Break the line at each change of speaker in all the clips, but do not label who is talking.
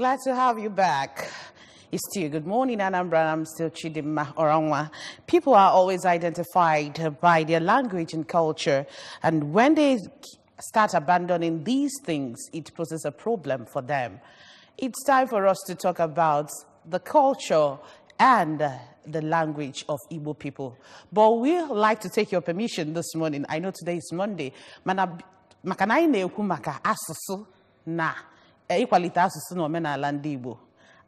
Glad to have you back. It's still good morning, Anambra. I'm still Chidimma Oranwa. People are always identified by their language and culture, and when they start abandoning these things, it poses a problem for them. It's time for us to talk about the culture and the language of Igbo people. But we like to take your permission this morning. I know today is Monday. Mana maka na anyị na-ekwu maka asụsụ na ịkwalite asụsụ na omenala ndị Igbo,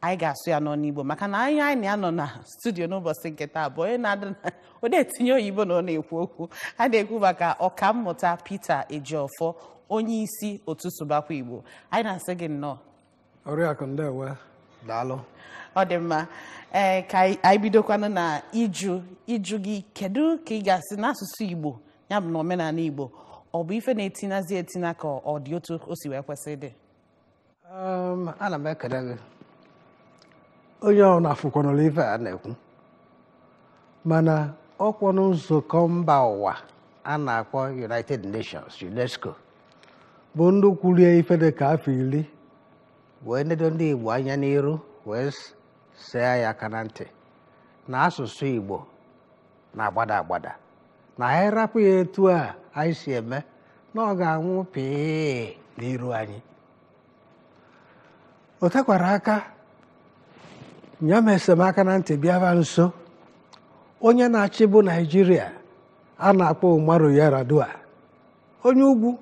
anyị ga-asụ ya n'ọnụ Igbo maka na anyị na-anọ na studio n'ụbọchị nke taa bụ onye na-adị ọ na-etinye oyibo na ọ na-ekwu okwu. A na-ekwu maka Ọkammụta Peter Ejiofor, onye isi otu Sụbakwa Igbo. Anyị na-asị gị nnọọ.
Oriakụ, ndewo, daalụ.
Ọ dị mma. Ee, ka anyị bidokwanụ na ịjụ gị, kedu ka ị ga-asị n'asụsụ Igbo, ya bụ na omenala Igbo, ọ bụ ife na-etinazi etina ka ọ dị otu o si wee kwesị ịdị?
Ana m ekele gị. Onye ọ na-afụkwanụrụ ife a na-ekwu, mana ọkwọnụ nzukọ mba ụwa a na-akpọ United Nations, UNESCO, bụ ndị kwurie ife dị ka afọ 10 wee nedo ndị Igbo anya n'iru, wee see ya aka na ntị na asụsụ Igbo na-agbada agbada, na anyị rapụ ya etu a anyị si eme na ọ ga-anwụ pịị n'iru anyị. O tekwara aka nya m esemaka na ntị bịaba nso. Onye na-achịbụ Naijiria a na-akpọ Umaru Yar'Adua, onye ugwu,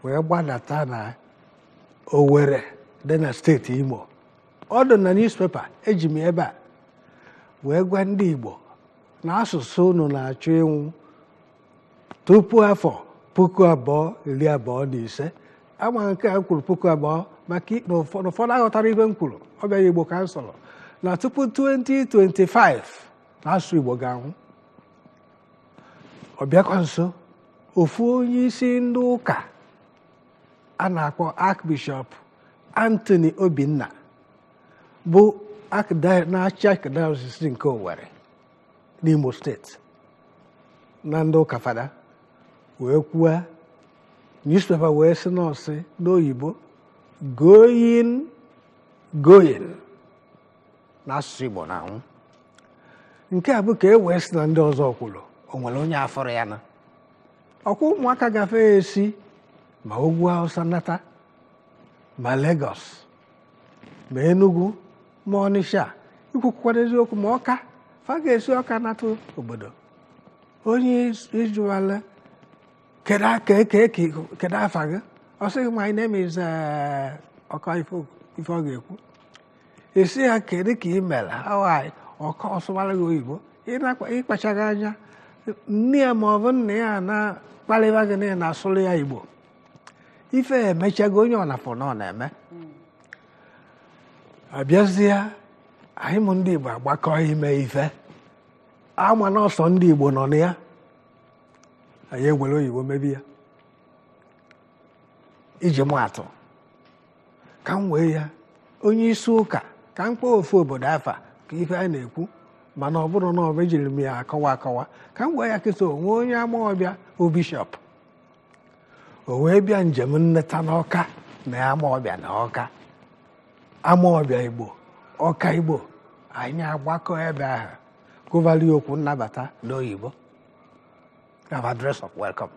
wee gbadata na Owerri dị na steeti Imo. Ọ dị na newspaper eji m ebe a wee gwa ndị Igbo na asụsụ unu na-achọ ịnwụ tupu afọ 2025. Ama nke a kwuru 2000 maka ikpe ụfọdụ aghọtara ibe m kwuru. Ọ bịara Igbo kansụl na tupu 2025 na asụsụ Igbo ga-anwụ. Ọ bịakwa nso, ofu onye isi ndị ụka a na-akpọ Archbishop Anthony Obinna bụ na-achị Archdiocese nke Owerri n'Imo steeti na ndị ụka fada wee kwuo newspaper wee sị nọọsị n'oyibo, "Going, going," na asụsụ Igbo na-anwụ. Nke a bụ ka e wee sị na ndị ọzọ kwuru o nwere onye afọrọ ya na ọkwa ụmụaka gafee esi ma ugwu Hausa nata, ma Lagos, ma Enugu, ma Ọnịsha, ikwukwara eziokwu, ma Ọka, fa ga-esi Ọka nata obodo. Onye ịjụwala kedu aka kedu afa gị, ọ sịghị, "My name is," ọkọ ife ọ ga-ekwu, esi ya kedu ka ị mere, how are, ọkọ ọsụwara gị oyibo. Ịkpachaghị anya, nne ya ma ọ bụ nna ya na-akpalịba gị na na-asụrụ ya Igbo. Ife emechago onye ọnafọ na ọ na-eme abịazie. Anyị mụ ndị Igbo agbakọ ime ife ama na ọsọ ndị Igbo nọ na ya, anyị ewere oyibo mebi ya. Iji mụ atụ, ka m wee ya onye isi ụka, ka m kpọọ ofu obodo afa ka ife a na-ekwu, mana ọ bụrụ na ọ bụ ejiri m ya akọwa akọwa, ka m wee ya kịta onwe onye Amaọbịa bụ bishọp, o wee bịa njem nneta n'Ọka na Amaọbịa na Ọka, Amaọbịa Igbo, Ọka Igbo, anyị agbakọ ebe ahụ gụvali okwu nnabata n'oyibo, have address of welcome.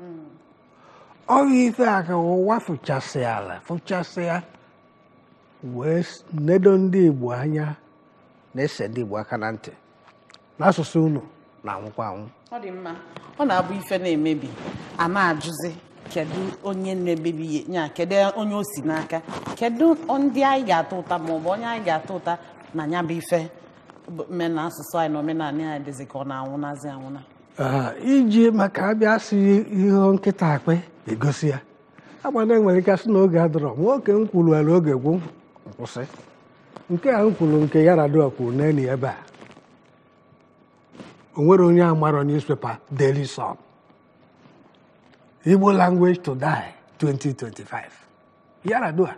Ọ ife a ka ụwa fụchasị ala fụchasịa wee nedo ndị Igbo anya na-ese ndị Igbo aka na ntị n'asụsụ unu na-anwụkwa anwụ.
Ọ dị mma. Ọ na-abụ ife na-emebi, a na-ajụzi kedu onye na-emebi ya, kedu onye o si n'aka, kedu ndị anyị ga-ata ụta ma ọ bụ onye anyị ga-ata ụta na ya bụ ife mee na asụsụ anyị na omenala anyị dịzi ka ọ na-anwụnazi anwụna.
Iji maka abịa si ihe nkịta akpị egosi ya agbana enwere ike asị na oge adọrọ nwoke m kwuru ala oge gwụ nkwụsị nke a m kwuru nke Yar'Adua kwuru n'elu ebe a. O nwere onye amarọ newspaper Daily Sun, "Igbo language to die 2025", Yar'Adua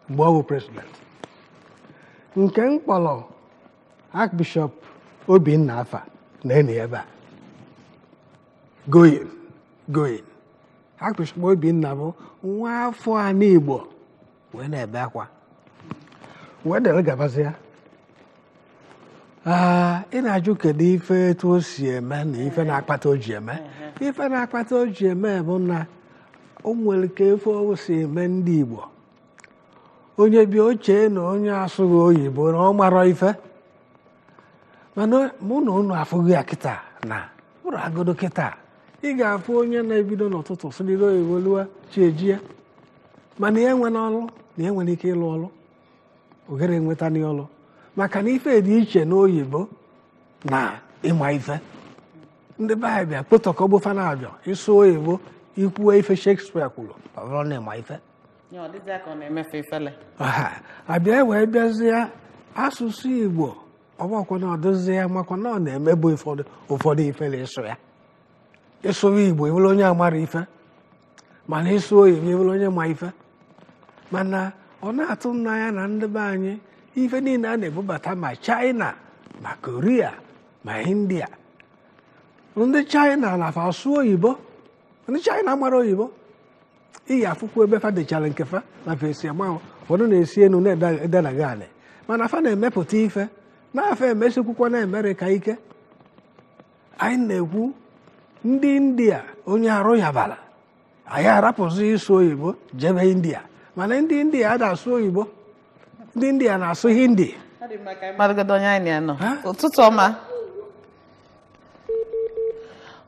mgbe ọ bụ president. Nke m kpọrọ Archbishop Obinna afa na-eni ebe a, "Going, going", Archbishop Obinna bụ nwa afọ anị Igbo wee na-ebe akwa. Wee dere gabazịa. Ị na-ajụ kedu ife etu o si eme na ife na-akpata o ji eme. Ife na-akpata o ji eme bụ na o nwere ka efe o si eme ndị Igbo. Onye bịa ochie na onye asụghị oyibo na ọ marọ ife. Mana mụ na unu afụghị ya kịta na ụrụ agodo kịta. Ị ga-afụ onye na-ebido n'ụtụtụ sụrịrị oyibo lụọ chi ejie. Mana ya enwe n'ọlụ na ya nwere ike ịlụ ọlụ. Ogere enweta n'ọlụ. Maka na ife dị iche n'oyibo na ịma ife. Ndị be anyị bịa kpotọkọgbo fa na-abịa ịsụ oyibo ikwuo ife Shakespeare kwuru ọ bụrụ na ịma ife. Abịa wee bịazie asụsụ Igbo ọgbakwa na ọdụzie makwa na ọ na-emebu ụfọdụ ifere ịsụ ya. Ịsụwa Igbo ịbụrụ onye amara ife, mana ịsụ oyibo ịbụrụ onye ma ife. Mana ọ na-atụ n'anya na ndị be anyị ife niile a na-ebubata ma China ma Korea ma India. Ndị China na-afa asụ oyibo, ndị China mara oyibo. Ị ga-afụkwu ebe fa dechara nke fa na fa esi ama, ụfọdụ na-esi enu na-edenaga anị, mana fa na-emepụta ife na-afa emesikwukwa na Amerịka ike. Anyị na-ekwu ndị India onye arụ yabara anyị arapụzi ịsụ oyibo jebe India, mana ndị India ada asụ oyibo, ndị India na-asụ Hindi.
Ụtụtụ ọma.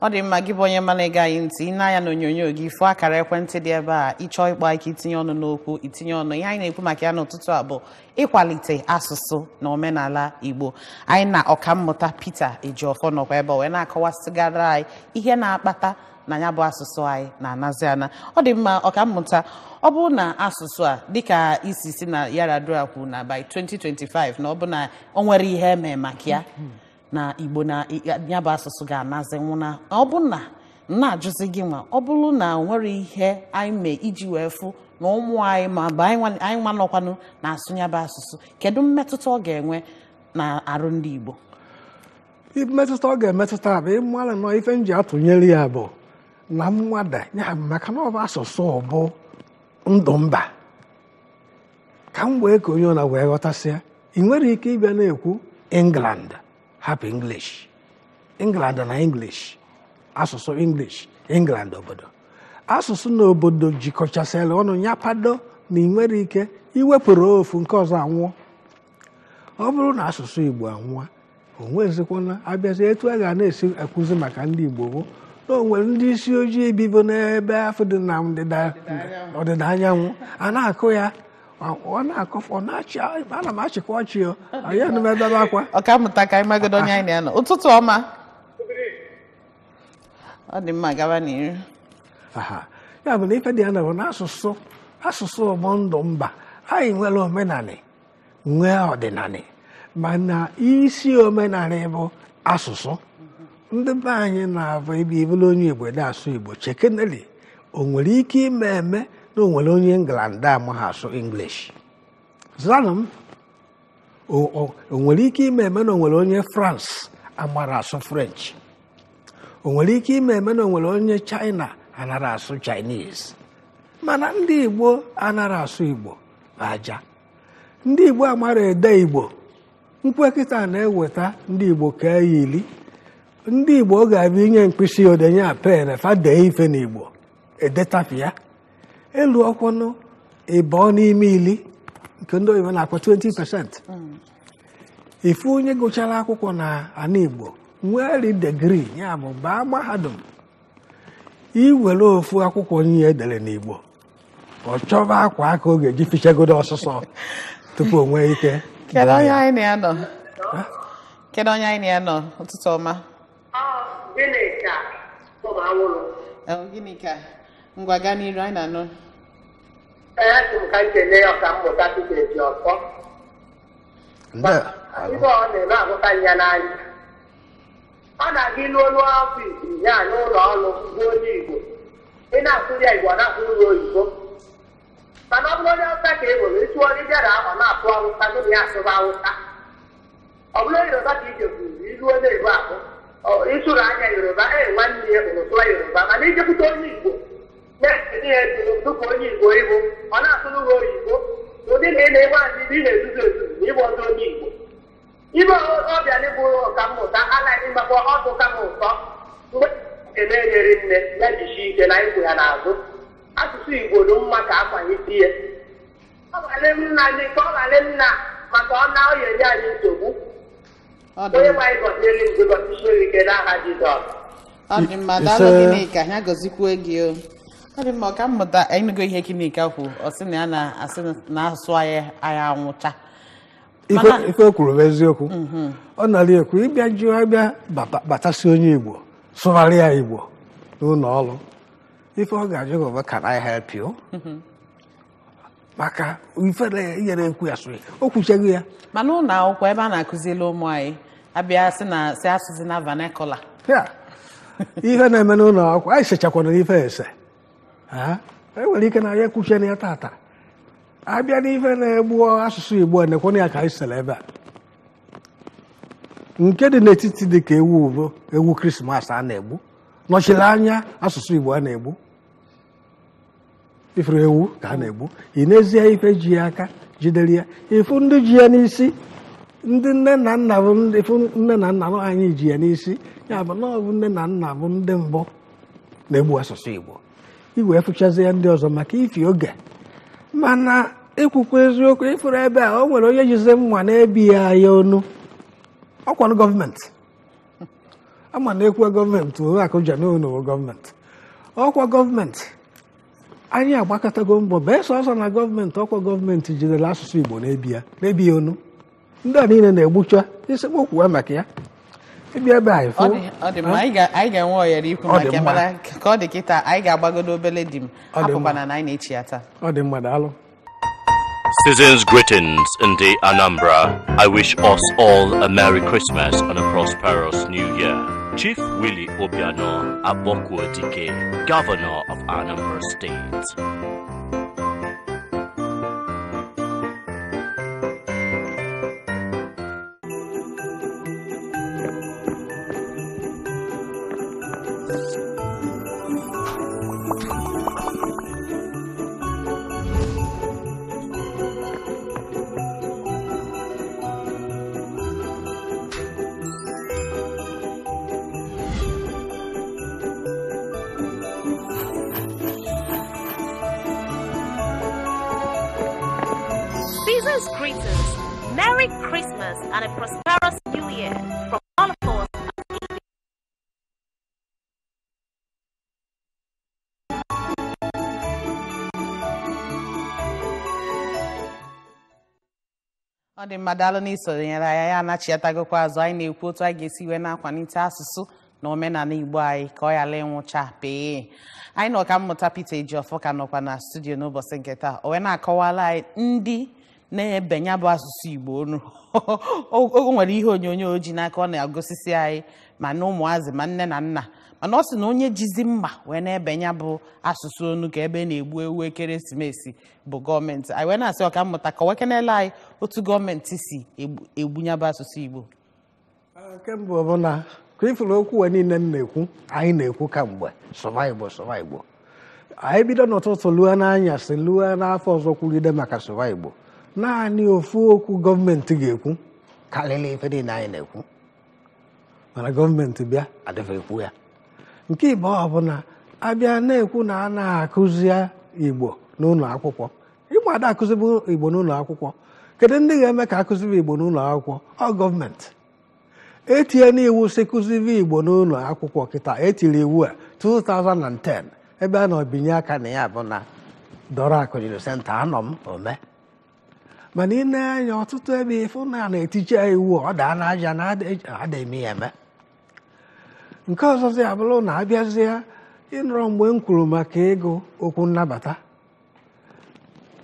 Ọ dị mma gị bụ onye mana ege anyị ntị, ị na-anya n'onyonyo gị fụọ akara ekwentị dị ebe a, ịchọọ ịkpọ aka itinye ọnụ n'okwu itinye ọnụ. Ihe anyị na-ekwu maka ya n'ụtụtụ a bụ ịkwalite asụsụ na omenala Igbo. Anyị na ọkammụta Peter Ejiofor nọkwa ebe wee na-akọwasịgara anyị ihe na-akpata na ya bụ asụsụ anyị na-anazi ana. Ọ dị mma ọkammụta, ọ bụrụ na asụsụ a dịka isi si na Yar'Adua kwuru na by 2025 na ọ bụ na o nwere ihe eme maka ya na Igbo na ya bụ asụsụ ga-anazi nwụna, ọ bụ na na-ajụzi gị nwa, ọ bụrụ na o nwere ihe anyị mee iji wee fụ na ụmụ anyị ma bụ anyị nwa nọkwanụ na-asụ ya bụ asụsụ, kedu mmetụta ọ ga-enwe na arụ ndị Igbo?
Mmetụta ọ ga-emetụta bụ ịmara nọ ife m ji atụnyere ya bụ na mmadụ ya, maka na ọ bụ asụsụ bụ ndụ mba. Ka m wee ka onye ọ na wee ghọtasịa, ị nwere ike ịbịa na-ekwu England hapụ English, England na English, asụsụ English, England obodo, asụsụ na obodo jikọchasịrị ọnụ nyapado na ị nwere ike iwepụrụ ofu nke ọzọ anwụọ. Ọ bụrụ na asụsụ Igbo anwụọ, o nwezikwana abịazi etu a ga na-esi ekwuzi maka ndị Igbo bụ na o nwere ndị isi ojii bibo n'ebe afọ dị na ọdịda anyanwụ a na-akụ ya, ọ na-akọ, ọ na-achị, ana m achịkwa ọchị o, anyị anụ m ebe akwa.
Ọkammụta ka anyị magodo onye anyị na-anọ. Ụtụtụ ọma. Ọ dị mma, gaba n'iru.
Ya bụ na ife dị ya na bụ na asụsụ asụsụ bụ ndụ mba. Anyị nwere omenanị, nwee ọdịnanị, mana isi omenanị bụ asụsụ. Ndị be anyị na-abụ ebe ibulu onye Igbo ede asụ Igbo chekeneli, o nwere ike ime eme na o nwere onye England amaghị asụ English. Zanụ m, o nwere ike ime eme na o nwere onye France amara asụ French. O nwere ike ime eme na o nwere onye China anara asụ Chinese. Mana ndị Igbo anara asụ Igbo aja. Ndị Igbo amara ede Igbo. Nkwekịta na-eweta ndị Igbo ka ya ili. Ndị Igbo ọ ga-abịa inye mkpịsị odenye a pen fa dee ife n'Igbo edetapịa. Elu ọkwọnụ ịbọọ n'ime ili nke ndị oyibo na-akpọ 20%. Ifu onye gụchara akwụkwọ na ana Igbo nwere degree, ya bụ baa mahadum, iwere ofu akwụkwọ nye edere n'Igbo, ọ chọba akwa aka ọ ga-eji fichagodo ọsụsọ tupu o nwee ike.
Kedu onye anyị na-anọ? Kedu onye anyị na-anọ? Ụtụtụ ọma. Gịnị ka ngwa gaa n'iru anyị na-anọ?
Ee, m ka nkele ọkammụta Peter Ejiofor. Ife ọ na-eme agụta ya n'anya. Ọ na-aga ilu olu ọfịs ya n'ụlọ ọrụ bụ onye Igbo. Ị na-asụrụ ya Igbo, ọ na-asụrụ ya oyibo. Mana ọ bụrụ onye Awụsa ka e nwere, ịtụọ ọrụ bịara ọ na-atụ Awụsa, gịnị ya asụba Awụsa. Ọ bụrụ Yoruba ka ije kwuru, ilu onye Igbo ahụ, ịsụrụ anya Yoruba, ee nwanne ya hụrụ sụwa Yoruba, mana ijekwute onye Igbo na-etinye ya dịka onye Igbo ibu, ọ na-asụrụ ya oyibo. Ụdị na ị na-enwe anyị ị na-ezuzu ezuzu na ịbụ ọzọ onye Igbo. Ibe ọbịa n'ịbụ ọkammụta anaghị mgbakọ ọdụ kama ụtọ mgbe ekene nyere nne ya jisie ike na ikwu ya n'azụ. Asụsụ Igbo dị mma ka akwalite ya. Ọ ghara nna gị ka ọ ghara nna maka ọ na ọ ga-enye anyị nsogbu. Onye nwe anyị gọziere gị gọzisie ike n'aha Jizọs.
Ọ dị mma, daalụ Gịnịka, ya gọzikwuo gị o. Ọ dị mma, ọkammụta, ịnụgo ihe Gịnịka kwu, ọ sị na ya na-asị na asụsụ anyị anyị anwụcha.
Ife o kwuru bụ eziokwu. Ọ nara ekwu ịbịa jụọ ịbịa batasị onye Igbo sụgharịa Igbo n'ụlọ ọrụ, ife ọ ga-ajụ gị bụ can I help you? Maka ifere inyere ekwu ya sụrụ o kwucheghị ya.
Mana ụlọ akwụkwọ ebe a na-akụzili ụmụ anyị abịa sị na sị asụsụ na vernacular.
Ihe na-eme n'ụlọ akwụkwọ anyị sechakwana ife ese, e nwere ike na ya ekwuchena ya tata. Abịa n'ife na-egbu asụsụ Igbo nekwana ya ka anyị sere ebe a. Nke dị n'etiti dị ka ewu bụ ewu Krismas a na-egbu nọchiri anya asụsụ Igbo a na-egbu. Ifuru ewu ka a na-egbu, ị n'ezie ife ji ya aka jidere ya, ifu ndị ji ya n'isi, ndị nne na nna bụ ifu nne na nna anyị ji ya n'isi, ya bụ na ọ bụ nne na nna bụ ndị mbụ na-egbu asụsụ Igbo. Igwe efụchazi ya ndị ọzọ maka ifi oge. Mana ikwukwa eziokwu, ifuru ebe a o nwere onye jizi mma na-ebi ya ya onu, ọkwanụ gọọmenti. Ama na ekwu gọọmenti akụja n'onu gọọmenti, ọkwa gọọmenti. Anyị agbakọtago mbọ bee sọsọ na gọọmenti, ọkwa gọọmenti jidere asụsụ Igbo na-ebi ya na-ebi ya onu. Ndị a niile na-egbucha isiokwu maka ya. Ịbịa ebe a
Ọ dị mma, anyị ga-enwe ohere ikwu maka mana ka ọ dị kịta anyị ga-agbagodo obele di m hapụkwana na anyị na-echi ya taa.
Ọ dị mma, daalụ.
Season's greetings in the Anambra. I wish us all a Merry Christmas and a prosperous New Year. Chief Willie Obiano Abokuodike, Governor of Anambra State.
Season's greetings, Merry Christmas and a prosperous New Year from all of us at ABS.
Ọ dị mma, daalụ n'isonyere anyị. Ya anachiatagokwa azụ, anyị na-ekwu otu anyị ga-esi wee na-akwalite asụsụ na omenala Igbo anyị ka ọ ghara ịnwụcha pee. Anyị na ọkammụta Peter Ejiofor ka nọkwa na studio n'ụbọchị nke taa, o wee na-akọwala anyị ndị na-ebenya bụ asụsụ Igbo onu. O nwere ihe onyonyo o ji n'aka ọ na-agosisi anyị ma na ụmụazị ma nne na nna, mana ọ sị na onye jizi mma wee na-ebenya bụ asụsụ onu ka ebe na-egbu ewu ekeresimesi bụ gọọmenti. Anyị wee na-asị ọkammụta ka o wekenele anyị otu gọọmenti si egbunya bụ asụsụ Igbo.
Kemgbe ọbụla ka ifuru okwu wee niile m na-ekwu, anyị na-ekwu kamgbe sụba Igbo sụba Igbo. Anyị bido n'ụtụtụ lụọ n'anyasị lụọ n'afọ ọzọ kwugide maka sụba Igbo. Naanị ofu okwu gọọmenti ga-ekwu karịrị ife niile anyị na-ekwu, mana gọọmenti bịa adịghị ekwu ya. Nke ịbụ ọbụla abịa na-ekwu na a na-akụzi Igbo n'ụlọ akwụkwọ. Igbo ada akụzibu Igbo n'ụlọ akwụkwọ. Kedu ndị ga-eme ka akụzibu Igbo n'ụlọ akwụkwọ? Ọ gọọmenti. Etinye n'iwu sị kụzibe Igbo n'ụlọ akwụkwọ kịta, etiri iwu a 2010 ebe a nọ binye aka na ya bụ na dọrọ akụjiri senta anọ m ome. Mana ị na-anya ọtụtụ ebe ịfụ na na-etiche iwu ọ daa n'aja na ada eme ya eme. Nke ọzọzi abụrụ na abịazie ịnọrọ mgbe m kwuru maka ịgụ okwu nnabata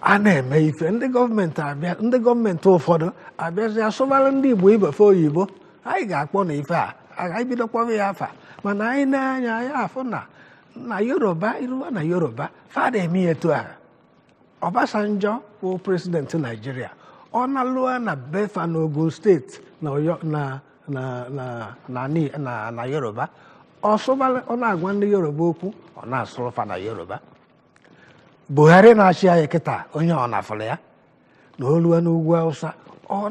a na-eme ife ndị gọọmenti abịa, ndị gọọmenti ụfọdụ abịazie asụbara ndị Igbo ibefe oyibo. Anyị ga-akpọ na ife a anyị bidokwa ya afa, mana anyị na-anya anyị afụ na na Yoruba iruwa na Yoruba fada eme ya etu a. Obasanjo bụ presidenti Naijiria, ọ na-alụọ na Befa n'Ogun steeti na Oyo na na na na na Yoruba, ọ na-agwa ndị Yoruba okwu, ọ na-asụrụ fa na Yoruba. Buhari na-achị anyị kịta, onye ọ na-afụrụ ya. Na olue n'ugwu Hausa, ọ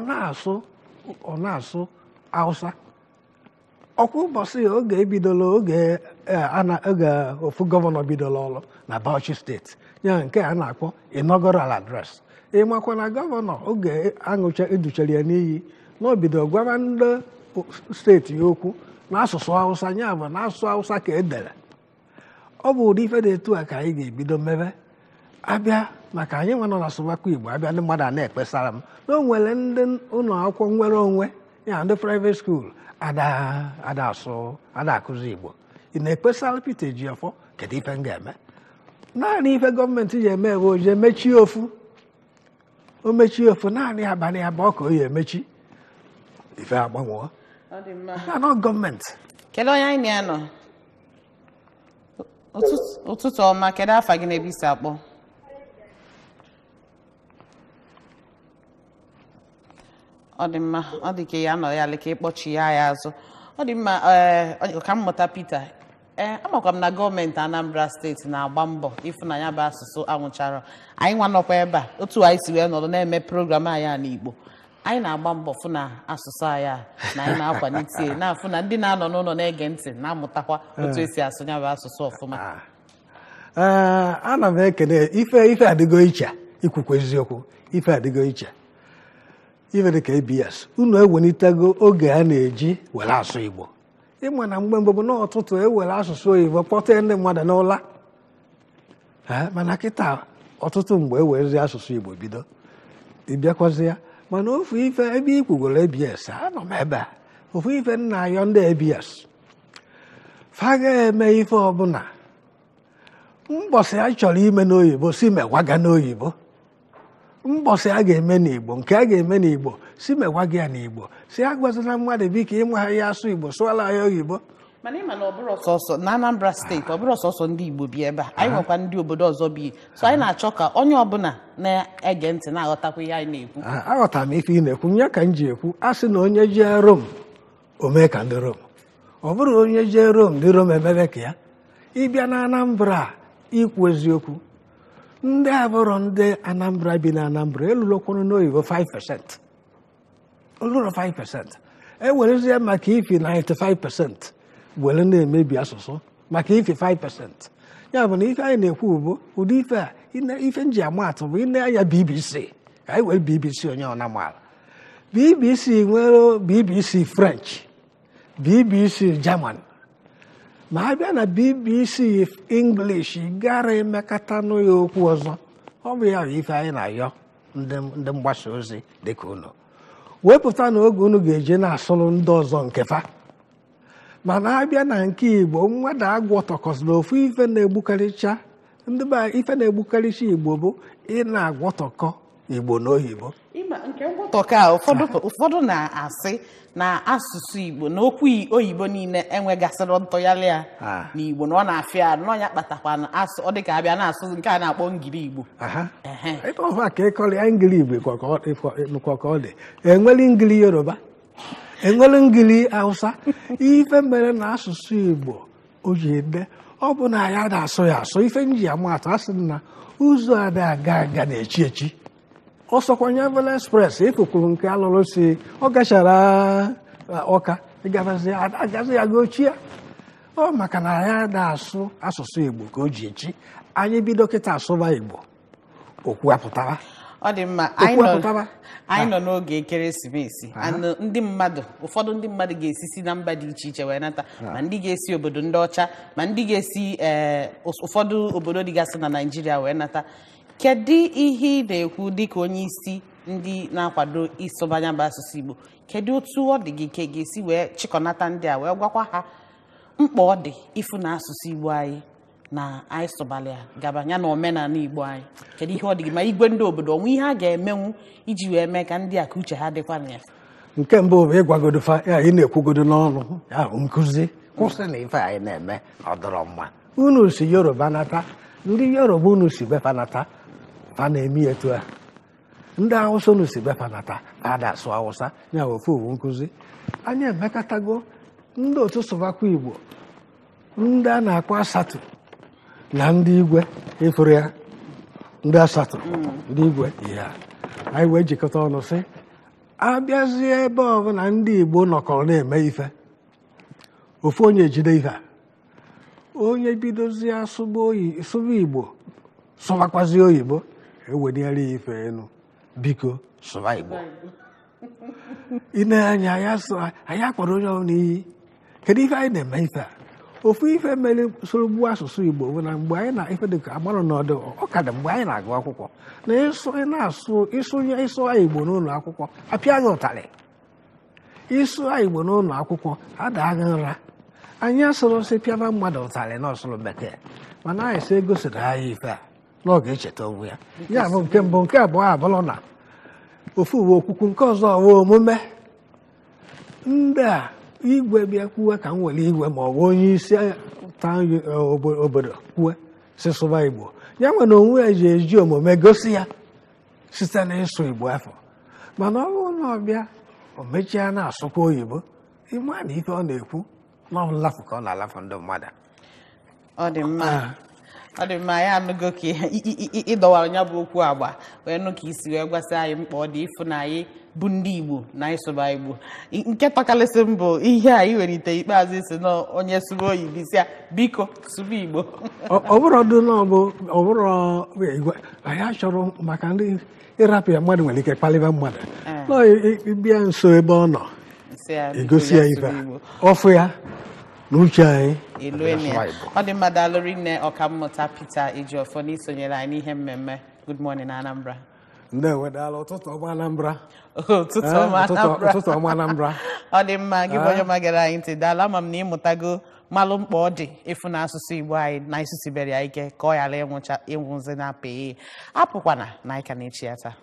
na-asụ Hausa. Ọkwa ụbọchị oge ebidola oge oge ofu gọvanọ bidola ọrụ na Bauchi steeti, ya nke a na-akpọ inaugural address. Ịmakwa na gọvanọ oge aṅụcha educhere ya n'iyi na o bido gwara ndị steeti ya okwu n'asụsụ Hausa, ya bụ n'asụsụ Hausa ka edere. Ọ bụ ụdị ife dị etu a ka anyị ga-ebido mebe. Abịa maka anyị nwa nọ na Sụbakwa Igbo, abịa ndị mmadụ a na-ekpesara m na o nwere ndị ụlọ akwụkwọ nwere onwe ya, ndị private school ada asụ, ada akụzi Igbo. Ị na-ekpesara Peter Ejiofor, kedu ife m ga-eme? Naanị ife gọọmenti ji eme bụ oje mechie ofu, o mechie ofu naanị abalị abụọ ka o ya emechi, ife agbanwoo. Na gọọmenti.
Kedu onye anyị na-anọ? Ụtụtụ ọma, kedu afa gị na-ebe isi akpọ? Ọ dị mma, ọ dị ka ya nọ ya leka ịkpọchi ya ya azụ. Ọ dị mma. Ọkammụta Peter, amakwa m na gọọmenti Anambra steeti na-agba mbọ ịfụnanya bụ asụsụ anwụchara. Anyị nwa nọkwa ebe a, otu anyị si wee nọrọ na-eme program anyị a n'Igbo, anyị na-agba mbọ fụ na asụsụ anyị a na anyị na-akwalite, na-afụ na ndị na-anọ n'ụlọ na-ege ntị na-amụtakwa otu esi asụ ya bụ asụsụ ọfụma.
Ana m ekene ife adịgo iche, ikwukwa eziokwu, ife adịgo iche. Ife dị ka ABS unu ewelitego oge a na-eji were asụ Igbo. Ịma na mgbe mbụ bụ n'ọtụtụ ewere asụsụ oyibo kpọtee ndị mmadụ n'ụla, mana kịta ọtụtụ mgbe ewerezi asụsụ Igbo bido ịbịakwazi ya. Mana ofu ife ebe ikwugoro ABS, anọ m ebe a, ofu ife nna ayọ ndị ABS fa ga-eme ife ọbụla mbọsị a chọrọ ime n'oyibo si mewaga n'oyibo, mbọsị a ga-eme n'Igbo nke a ga-eme n'Igbo si mewaga ya n'Igbo, si agwazina mmadụ biko ịnwe ha ya asụ Igbo sụọla ya oyibo.
Mana ịma na ọ bụrụ sọsọ na Anambra steeti, ọ bụrụ sọsọ ndị Igbo bi ebe a, anyị nwekwa ndị obodo ọzọ bi, so anyị na-achọ ka onye ọbụla na-ege ntị na-aghọtakwa ihe anyị na-ekwu.
Aghọtara m ife ị na-ekwu, nye ka m ji ekwu a sị na onye jee Rom o mee ka ndị Rom, ọ bụrụ onye jee Rom ndị Rom emebe ka ya. Ịbịa na Anambra, ikwu eziokwu, ndị abụrọ ndị Anambra bi na Anambra elulokwuru n'oyibo 5%, oluro 5%, ewerezie maka ifi 95% were na-emebi asụsụ maka ifi 5%. Ya bụ na ife anyị na-ekwu bụ ụdị ife a, ife nji ama atụ bụ ine anya BBC, ka anyị were BBC onye ọ na-amaala. BBC nwere BBC French, BBC German, ma a bịa na BBC English gara emekọta ya okwu ọzọ. Ọ bụ ya bụ ife anyị na-ayọ ndị mgbasa ozi dịka unu wepụta na oge unu ga-eje na-asụrụ ndị ọzọ nke fa. Mana abịa na nke Igbo, mmadụ agwọtọkọsịrị ofu ife na-egbukarịcha ndị be ife na-egbukarịcha Igbo bụ ị na-agwọtọkọ Igbo na oyibo.
Ngwọtọkọ a ụfọdụ na-asị na asụsụ Igbo na okwu oyibo niile enwegasịrị ntụgharị ya n'Igbo, na ọ na-afịa arụ, na ọnya kpatakwa na asụ ọ dịka abịa na-asụ nke a na-akpọ ngiri Igbo.
Ife ọfa ka ịkọrọ ya ngiri Igbo kwa ka ọ dị, enwere ngiri Yoruba, enwere ngiri Hausa. Ife mere na asụsụ Igbo o ji ede ọ bụ na ya na-asụ ya asụ. Ife nji ama atụ asị na ụzọ ada aga aga na-echi echi. Ọsọkwanye Vele Express ịfụkwuru nke alụrụ si ọ gachara Ọka ịgabazi agazi ya gochie ọ maka na ya na-asụ asụsụ Igbo ka o ji echi. Anyị bido kịta asụba Igbo, okwu apụtara.
Ọ dị mma. Anyị nọ n'oge ekeresimesi, ndị mmadụ ụfọdụ ndị mmadụ ga-esisi na mba dị iche iche wee nata, ma ndị ga-esi obodo ndị ọcha, ma ndị ga-esi ụfọdụ obodo dịgasị na Naịjirịa wee nata. Kedu ihe ị na-ekwu dịka onye isi ndị na-akwado ịsụbanya bụ asụsụ Igbo? Kedu otu ọ dị gị ka ga-esi wee chịkọnata ndị a wee gwakwa ha mkpa ọ dị ịfụ na asụsụ Igbo anyị na anyị sụbalị ya gaba ya na omenala Igbo anyị? Kedu ihe ọ dị gị ma igwe ndị obodo onwe ihe a ga-emenwu iji wee mee ka ndị a ka uche ha dịkwa na ya?
Nke mbụ bụ ịgwagodo fa ya ị na-ekwugodo n'ọnụ ya nkụzi kwụsị na ife anyị na-eme ọ dọrọ mma. Unu si Yoruba nata, ndị Yoruba unu si befa nata, fa na-eme etu a. Ndị Hausa unu si befa nata, fa na-asụ Hausa. Ya ofu owu nkụzi anyị emekọtago ndị otu Sụbakwa Igbo, ndị a na-akpọ asatọ na ndị igwe ịfụrụ ya, ndị asatọ ndị igwe ya Anyị wee jikọta ọnụ sị abịazie ebe ọbụla ndị Igbo nọkọrọ na-eme ife, ofu onye ejide ife a, onye bidozie asụba sụba Igbo, sụbakwazie oyibo, eweliere ya ife elu, biko sụba Igbo. Ine anya ya sụ anyị akwado onye ọbụla iyi. Kedu ife anyị na-eme ife a? Ofu ife mere soro gbuo asụsụ Igbo bụ na mgbe anyị na ife dịka agbarụ n'ọdụ ọ ka dị mgbe anyị na-agụ akwụkwọ na ịsụ ị na-asụ ịsụnye ịsụ Igbo n'ụlọ akwụkwọ, apịa gị ụtarị. Ịsụ Igbo n'ụlọ akwụkwọ, ada gị nra. Anyị asụrụ sị pịaba mmadụ ụtarị na ọsụrụ bekee, mana anyị sị egosiri anyị ife a na ọ ga-echeta onwe ya. Ya bụ nke mbụ. Nke abụọ abụrụ na ofu uwe okwukwu, nke ọzọ ọwa omume. Ndị a igwe bịa kwuwe ka m were igwe ma ọ bụ onye isi obodo kwuwe si sụba Igbo, ya nwere onwe ya ji eji omume gosi ya site n'ịsụ Igbo afọ. Mana ọ bụrụ na ọ bịa o mechaa na-asụkwa oyibo, ịma na ife ọ na-ekwu na ọ nlafụ ka ọ na-alafụ ndị mmadụ.
Ọ dị mma, ọ dị mma. Ya anụgo ka ịdọwara ya bụ okwu agba wee nụ ka isi wee gwasị anyị mkpa ọ dị ịfụ na anyị bụ ndị Igbo na ịsụba Igbo. Nke tọkalịsị m bụ ihe a iwelite ikpeazụ, isi na onye sụba oyibo, isi ya biko sụba Igbo.
Ọ bụrụ dị na ọ bụ ọ bụrụ igwe anyị achọrọ maka ndị ịrapụ ya, mmadụ nwere ike kpalibe mmadụ nọ ịbịa nso ebe ọ nọ,
sị ya biko
egosi
ya
ya ife
sụba
a.
Igbo.
Ọfụ ya na uche anyị
elu
ọbịa
ene
sụba
ya.
Igbo.
Ọ dị mma, daalụ rinne, Ọkammụta Peter Ejiofor, n'isonyere anyị n'ihe mmemme Good Morning Anambra.
Ndewo, daalụ. Ụtụtụ ọma, Anambra.
Ụtụtụ ọma, Anambra.
Ụtụtụ ọma, Anambra.
Ọ dị mma. Gị bụ onye ọma gere anyị ntị, daalụ. Ama m na ịmụtago malụ mkpa ọ dị ịfụ na asụsụ Igbo anyị na ịsụsibere ya ike ka ọ ghara ịnwụcha ịnwụzi na apịghị apụkwana na anyị ka na-echi ya taa.